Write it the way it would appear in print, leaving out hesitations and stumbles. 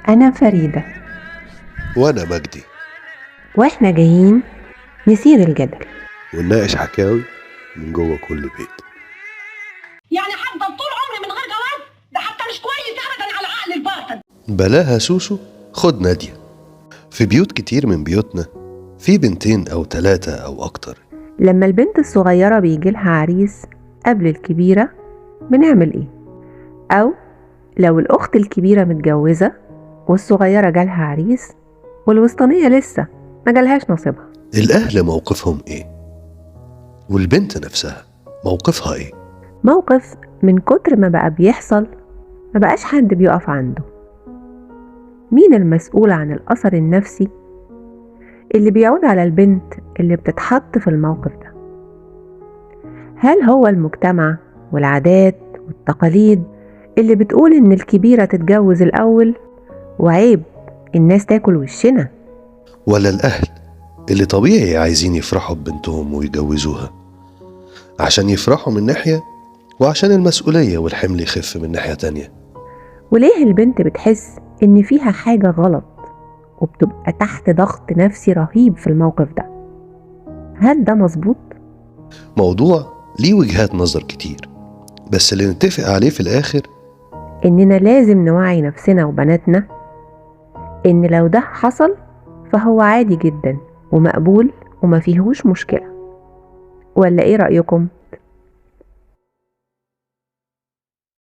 أنا فريدة وأنا مجدي، وإحنا جايين نثير الجدل ونناقش حكاوي من جوه كل بيت. يعني هفضل طول عمري من غير جواز؟ ده حتى مش كويس ابدا على عقل الباطن. بلاها سوسو، خد نادية. في بيوت كتير من بيوتنا في بنتين أو 3 أو أكتر. لما البنت الصغيرة بيجيلها عريس قبل الكبيرة بنعمل إيه؟ أو لو الأخت الكبيرة متجوزة والصغيرة جالها عريس والوسطانية لسه ما جالهاش نصيبها، الأهل موقفهم إيه؟ والبنت نفسها موقفها إيه؟ موقف من كتر ما بقى بيحصل ما بقاش حد بيقف عنده. مين المسؤول عن الأثر النفسي اللي بيعود على البنت اللي بتتحط في الموقف ده؟ هل هو المجتمع والعادات والتقاليد اللي بتقول إن الكبيرة تتجوز الأول وعيب الناس تاكل وشنا؟ ولا الأهل اللي طبيعي عايزين يفرحوا ببنتهم ويجوزوها عشان يفرحوا من ناحية، وعشان المسؤولية والحمل يخف من ناحية تانية؟ وليه البنت بتحس إن فيها حاجة غلط وبتبقى تحت ضغط نفسي رهيب في الموقف ده؟ هل ده مظبوط؟ موضوع ليه وجهات نظر كتير، بس اللي نتفق عليه في الآخر إننا لازم نوعي نفسنا وبناتنا إن لو ده حصل فهو عادي جدا ومقبول وما فيهوش مشكلة. ولا إيه رأيكم؟